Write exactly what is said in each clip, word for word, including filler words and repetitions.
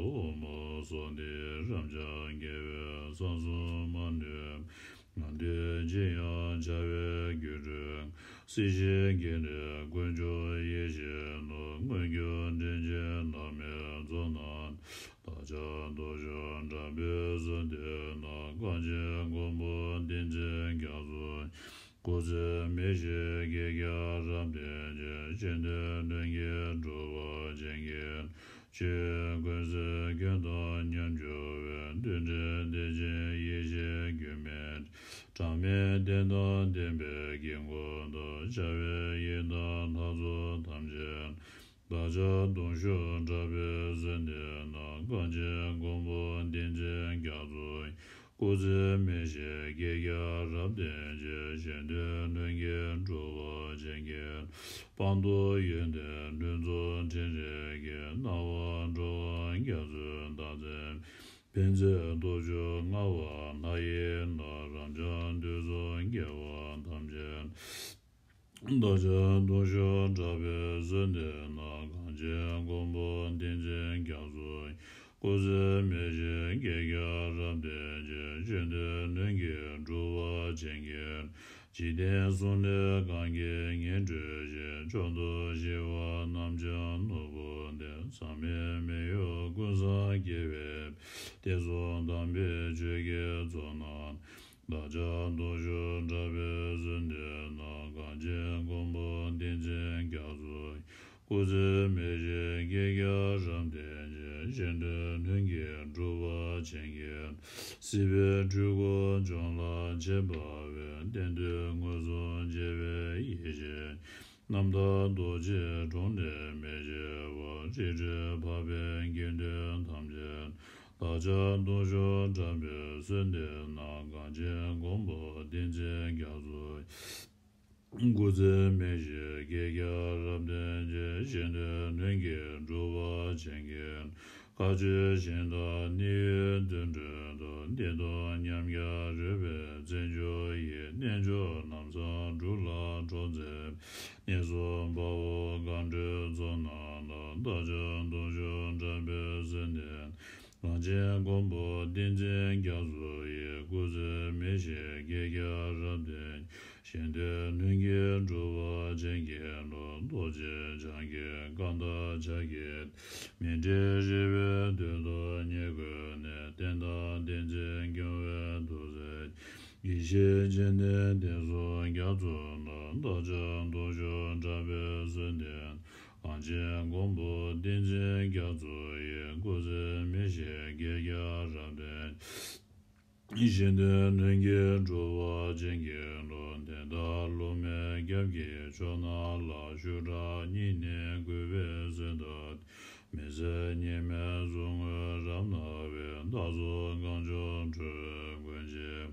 ཨོཾ་སྭསྟི། རབ་འབྱམས་རྒྱལ་བའི་གསང་གསུམ་མ་ལུས་ང་འདུལ་ཅི་ཡང་བྱ་བའི་སྒྱུ་འཕྲུལ། སྲིད་ཞིའི་རྒྱལ་སྲིད་དཀོན་མཆོག་ཡེ་ཤེས་ནོར། མངོན་གྱུར་དྲིན་ཅན་བླ་མའི་ཚོགས་རྣམས། བདག་ཅག་སྟོང་ཕྱུག་དྲག་པོའི་གཟུངས་ཐོབ་ན། གངས་ཅན་མགོན་པོ་བསྟན་འཛིན་རྒྱ་མཚོ། སྐུ་ཚེ་མི་ཤིགས་བསྐལ་བརྒྱར་རབ་བརྟན་ཅིང་། གཞན་དོན་ལྷུན་གྱིས་འགྲུབ་པར་བྱིན་གྱིས། ཆོས་ཀུན་གསལ་ཁྱོད་དང་མཉམ་འབྱོར་བའི། མཐུན་སྒྲིལ་བདེ་ཆེན་ཡེ་ཤེས་རྒྱུད་སྨིན། གྲངས་མེད་བསྟན་དང་ལྡན་པའི་དཀྱིལ་འཁོར་དུ། བྱ་བའི་ཡི་དམ་ལྷ་ཚོགས་ཐམས་ཅད། བདག་ཅག་སྟོང་ཕྱུག་དྲག་པོའི་གཟུངས་ཐོབ་ན། གངས་ཅན་མགོན་པོ་བསྟན་འཛིན་རྒྱ་མཚོ། སྐུ་ཚེ་མི་ཤིགས་བསྐལ་བརྒྱར་རབ་བརྟན་ཅིང་། གཞན་དོན་ལྷུན་གྱིས་འགྲུབ་པར་བྱིན་གྱིས། སྤངས་རྟོགས་ཡོན་ཏན་ལྷུན་རྫོགས་ཕྲིན་ལས་ཀྱིས། སྣང་བ་འགྲོ་བ་རྒྱ་མཚོའི་བདག་འཛིན། ཕན་མཛད་སྟོབས་བཅུ་མངའ་བ་ལྷ་ཡི་ལྷ། རབ་འབྱམས་དུས་གསུམ་རྒྱལ་བ་ཐམས་ཅད། བདག་ཅག་སྟོང་ཕྱུག་དྲག་པོའི་གཟུངས་ཐོབ་ན། གངས་ཅན་མགོན་པོ་བསྟན་འཛིན་རྒྱ་མཚོ། སྐུ་ཚེ་མི་ཤིགས་བསྐལ་བརྒྱར་རབ་བརྟན་ཅིང་། གཞན་དོན་ལྷུན་གྱིས་འགྲུབ་པར་བྱིན་གྱིས། འཇིག་རྟེན་གསུམ་ལས་གང་གིས་ངེས་གྲོལ་ཞིང་། མཆོག་ཏུ་གཤེགས་པ་རྣམ་བྱང་ནོར་བུ་སྟེ། ཟག་མེད་མི་གཡོ་ཀུན་བཟང་རྒྱལ་བའི། བསྟན་སྲུང་དམ་པའི་ཆོས་ཀྱི་ཚོགས་རྣམས། བདག་ཅག་སྟོང་ཕྱུག་དྲག་པོའི་གཟུངས་ཐོབ་ན། གངས་ཅན་མགོན་པོ་བསྟན་འཛིན་རྒྱ་མཚོ། སྐུ་ཚེ་མི་ཤིགས་བསྐལ་བརྒྱར་རབ་བརྟན་ཅིང་། གཞན་དོན་ལྷུན་གྱིས་འགྲུབ་པར་བྱིན་གྱིས། སྲིད་པའི་འཁྲུལ་འཁོར་ཕྱོགས་ལ་ཕྱིན་པ་བས། བསྟན་དོན་མངོན་སུམ་མཇལ་བའི་ཡེ་ཤེས། རྣམ་དག་རྡོ་རྗེ་གྲོང་ནས་མི་ཤེས་པ། རིགས་འཕྲོས་འཕགས་པའི་དགེ་འདུན་ཐམས་ཅད། བདག་ཅག་སྟོང་ཕྱུག་དྲག་པོའི་གཟུངས་ཐོབ་ན། གངས་ཅན་མགོན་པོ་བསྟན་འཛིན་རྒྱ་མཚོ། སྐུ་ཚེ་མི་ཤིགས་བསྐལ་བརྒྱར་རབ་བརྟན་ཅིང་། གཞན་དོན་ལྷུན་གྱིས་འགྲུབ་པར་བྱིན་གྱིས། བཀའ་ཆོས་གཞན་དག་ནི་ཡོད་དུད་འགྲོའི་དོན། བདེན་སྟོབས་ཉམས་ཀྱང་རོལ་པའི་བརྩོན་འགྲུས་ཡིས། རྣལ་འབྱོར་རྣམ་གསུམ་སྒྲུབ་ལ་གྲོགས་མཛད། གནས་གསུམ་དཔའ་བོ་རྒ་འགྲོའི་ཚོགས་རྣམས་ལ། བདག་ཅག་སྟོང་ཕྱུག་དྲག་པོའི་གཟུངས་ཐོབ། གངས་ཅན་མགོན་པོ་བསྟན་འཛིན་རྒྱ་མཚོ་ཡི། སྐུ་ཚེ་མི་ཤིགས་བསྐལ་བརྒྱར་རབ་བརྟན། གཞན་དོན་ལྷུན་གྱིས་འགྲུབ་པར་བྱིན་གྱིས་རློབས། རྡོ་རྗེ་འཆང་གི་བཀའ་དང་ཕྱག་གི། མཎྜལ་རིལ་བུའི་མདུན་དུ་ཉེ་བསྐོར་ནས། བསྟན་དང་བསྟན་འཛིན་སྐྱོང་བའི་ཐུགས་སྲས། ཡེ་ཤེས་སྤྱན་ལྡན་བསྟན་སྲུང་རྒྱ་མཚོ་ལ། བདག་ཅག་སྟོང་ཕྱུག་དྲག་པོའི་གཟུངས་ཐོབ། གངས་ཅན་མགོན་པོ་བསྟན་འཛིན་རྒྱ་མཚོ་ཡི། སྐུ་ཚེ་མི་ཤིགས་བསྐལ་བརྒྱར་རབ་བརྟན། གཞན་དོན་ལྷུན་གྱིས་འགྲུབ་པར་བྱིན་གྱིས་རློབས། དེ་དག་སློབ་མའི་སྐྱབས་ཀྱི་མཆོག་རྣམས་ལ། ཤུགས་དྲག་སྙིང་ནས་གུས་པས་གསོལ་བ། མི་ཟད་གཉེར་མའི་གཟུངས་བསྔོས་རབ་གནང་བས། བདག་སོགས་གང་བྱུང་འཁྲུལ་པའི་ཀུན་ཤེས།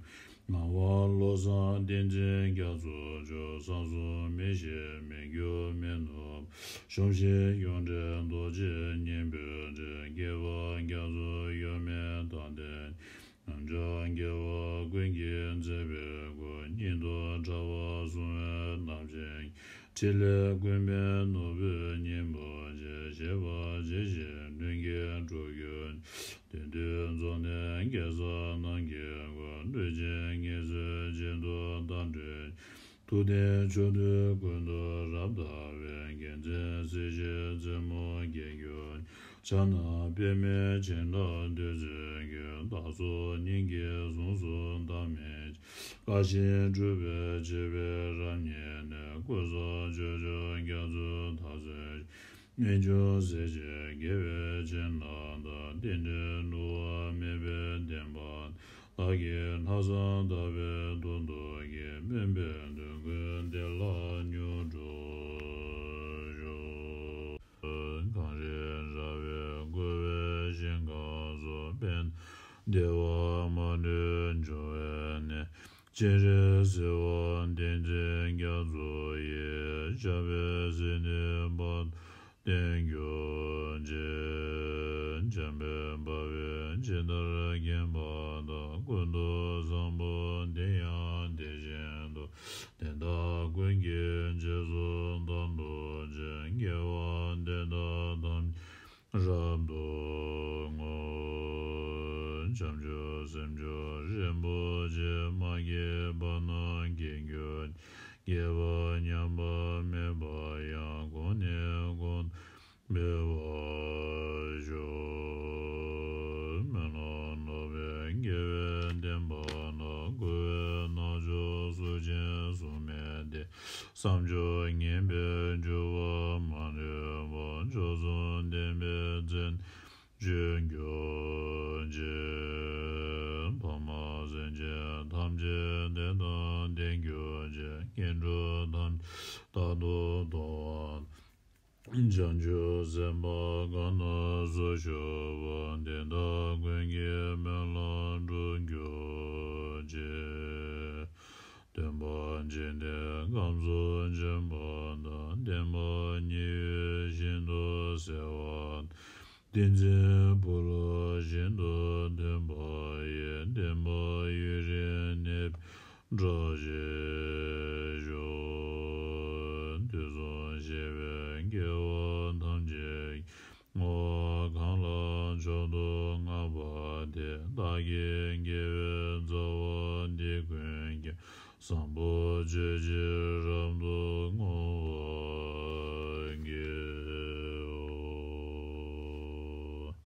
ངག་དབང་བློ་བཟང་བསྟན་འཛིན་རྒྱ་མཚོ་མཆོག་གསང་གསུམ་མི་ཤིགས་མི་འགྱུར་མི་ནུབ། གཞོམ་ཤིང་གཡུང་དྲུང་རྡོ་རྗེ་སྙིང་པོའི་རིགས། སྐྱེ་བ་རྒྱ་མཚོ་གཡོ་མེད་མདངས་ལྡན། རབ་འབྱམས་རྒྱལ་བ་ཀུན་གྱི་མཛད་པའི་སྐུ། སྙིང་སྟོབས་དྲ་བ་སྲུང་བའི་རྣམ་ཤེས། ཕྲིན་ལས་ཀུན་འཕེལ་ནོར་བུའི་སྙིང་པོ་ཆེ། བཞད་པ་ཇི་བཞིན་ལྷུན་གྱིས་གྲུབ་གྱུར། དེང་དུས་རྫོགས་ལྡན་རྒྱལ་སྲས་རྣམས་ཀྱི་སྐུ། ལུས་ཅན་ངལ་གསོའི་བྱེམ་དུ་བདག་འདྲེན། ཐུབ་བསྟན་ཕྱོགས་དུས་ཀུན་ཏུ་རབ་དར་བའི། རྒྱལ་མཚན་སྲིད་ཞིའི་རྩེ་མོར་རྒྱས་གྱུར། ཕྱག་ན་པདྨོའི་བྱིན་རླབས་བདུད་རྩིའི་རྒྱུན། བདག་སོགས་སྙིང་གི་གཟུངས་སུ་བདག་མེད། བཀའ་བཞིན་སྒྲུབ་པའི་བྱེད་པའི་རབ་བརྙེས་ནས། ཀུན་བཟང་སྤྱོད་མཆོག་རྒྱ་མཚོའི་དར་ཚོན། རྨད་བྱུང་སྲས་བཅས་དགེ་བའི་བྱིན་རླབས་དང་། རྟེན་འབྲེལ་བསླུ་བ་མེད་པའི་བདེན་པ། བདག་གིས་ལྷག་བསམ་དག་པའི་དོན་དུ་བསྐྱེད། སྨོན་པའི་འདོད་དགུའི་བདེ་བླག་མྱུར་འགྲུབ་ཤོག། གངས་རི་ར་བས་བསྐོར་བའི་ཞིང་ཁམས་སུ། དཔལ་བདེ་བ་མ་ལུས་འབྱུང་བའི་གནས། སྤྱན་རས་གཟིགས་དབང་བསྟན་འཛིན་རྒྱ་མཚོ་ཡི། ཞབས་པད་སྲིད་མཐའི་བར་དུ་བརྟན་གྱུར་ཅིག། འཇམ་དཔལ་དཔའ་བོས་ཇི་ལྟར་མཁྱེན་པ་དང་། ཀུན་ཏུ་བཟང་པོ་དེ་ཡང་དེ་བཞིན་དུ། དེ་དག་ཀུན་གྱི་རྗེས་སུ་བདག་སློབ་ཅིང་། དགེ་བ་འདི་དག་ཐམས་ཅད་རབ་ཏུ་བསྔོ། བྱང་ཆུབ་སེམས་མཆོག་རིན་པོ་ཆེ། མ་སྐྱེས་པ་རྣམས་སྐྱེ་གྱུར་ཅིག་སྐྱེས་པ་ཉམས་པ་མེད་པ་ཡང་། གོང་ནས་གོང་དུ་འཕེལ་བར་ཤོག་སྨོན་ལམ་ནོར་བུའི་དགེ་བའི་བསྟན་པ་ན། འགོ་བའི་རྣལ་འབྱོར་གཟུགས་ཅན་གཟུགས་མེད་དེ། བསམ་བརྗོད་ངན་པས་འཇུག་པ་མ་ལུས་པ། མཆོག་གསུམ་ལྡན་པའི་བརྩེ་ནས་བཅོས་གྱུར་ཅིག་ཕ་མ་སེམས་ཅན་ཐམས་ཅད་བདེ་དང་ལྡན་གྱུར་ཅིག་སྐྱེ་འགྲོ་ཐམས་ཅད་རྟག་ཏུ་མཐོ་བ་བྱང་ཆུབ་སེམས་དཔའ་གང་དང་སུ་ཞུགས་པ། དེ་དག་ཀུན་གྱི་སྨོན་ལམ་འགྲུབ་གྱུར་ཅིག་སྟོན་པ་འཇིག་རྟེན་ཁམས་སུ་བྱོན་པ་དང་། བསྟན་པ་ཉི་འོད་བཞིན་དུ་གསལ་བ་དང་། བསྟན་འཛིན་འབུམ་ལུགས་བཞིན་དུ་སྟོན་པ་ཡི། བསྟན་པ་ཡུན་རིང་གནས་པའི་བཀྲ་ཤིས་ཤོག་དུས་གསུམ་གཤེགས་པའི་རྒྱལ་བ་ཐམས་ཅད་ཀྱི་བསྔོ་བ་གང་ལ་མཆོག་ཏུ་བསྔགས་པ་དེས། བདག་གི་དགེ་བའི་རྩ་བ་འདི་ཀུན་ཀྱང་བཟང་པོ་སྤྱོད་ཕྱིར་རབ་ཏུ་